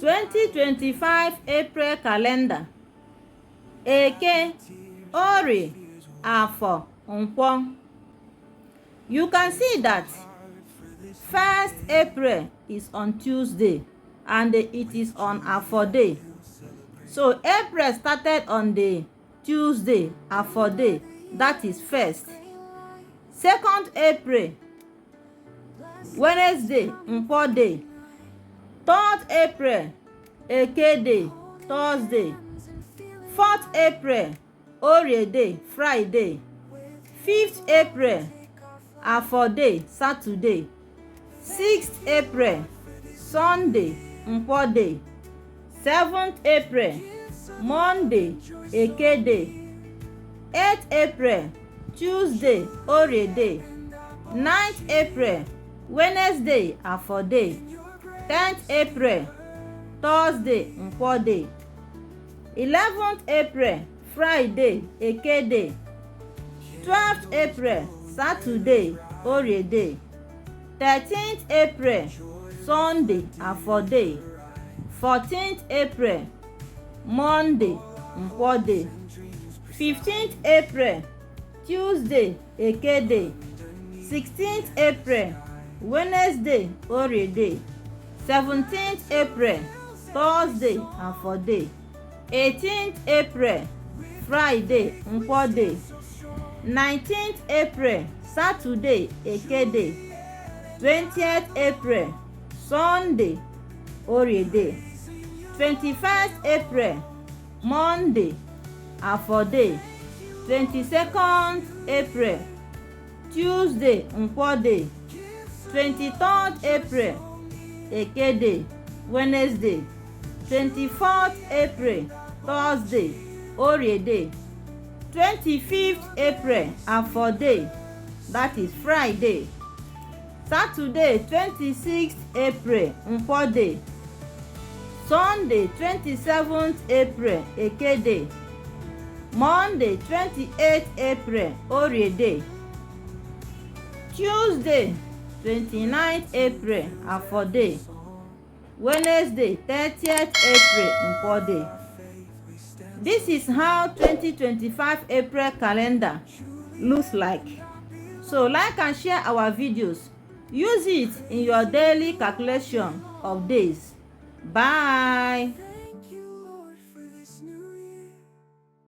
2025 April calendar. Eke, Ori, Afọ, Nkwọ. You can see that 1st April is on Tuesday and it is on Afọ day. So April started on the Tuesday, Afọ day, that is 1st. 2nd April, Wednesday, Nkwọ day. 3rd April, Eke day, Thursday. 4th April, Orie day, Friday. 5th April, Afọ day, Saturday. 6th April, Sunday, Nkwọ day. 7th April, Monday, Eke day. 8th April, Tuesday, Orie day. 9th April, Wednesday, Afọ day. 10th April, Thursday, Nkwọ day. 11th April, Friday, Eke day. 12th April, Saturday, Orie day. 13th April, Sunday, Afọ day. 14th April, Monday, Nkwọ day. 15th April, Tuesday, Eke day. 16th April, Wednesday, Orie day. 17th April, Thursday, Afọ day. 18th April, Friday, Nkwọ day. 19th April, Saturday, Eke day. 20th April, Sunday, Orie day. 21st April, Monday, Afọ day. 22nd April, Tuesday, Nkwọ day. 23rd April, Eke day, Wednesday. 24th April, Thursday, Orie day. 25th April, Afọ day, that is Friday. Saturday, 26th April, Nkwọ day. Sunday, 27th April, Eke day. Monday, 28th April, Orie day. Tuesday, 29th April, Afọ day. Wednesday, 30th April, Nkwọ day. This is how 2025 April calendar looks like. So like and share our videos. Use it in your daily calculation of days. Bye.